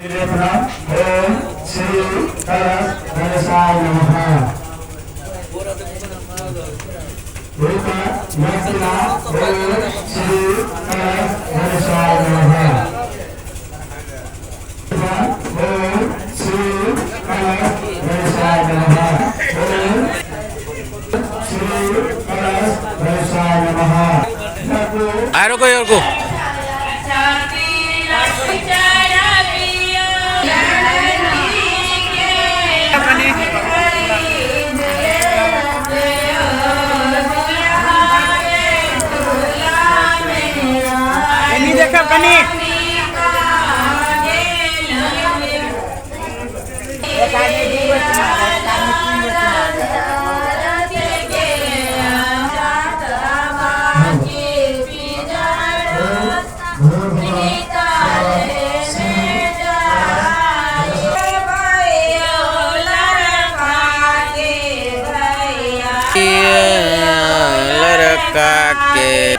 ओम श्री गणेशाय नमः। ओम श्री गणेशाय नमः। ओम श्री गणेशाय नमः। ओम श्री गणेशाय नमः। आरो कोई और को एनी देखब कनी। एक आदमी दू गो चुमा, एक आदमी तीन गो चुमा। लड़का के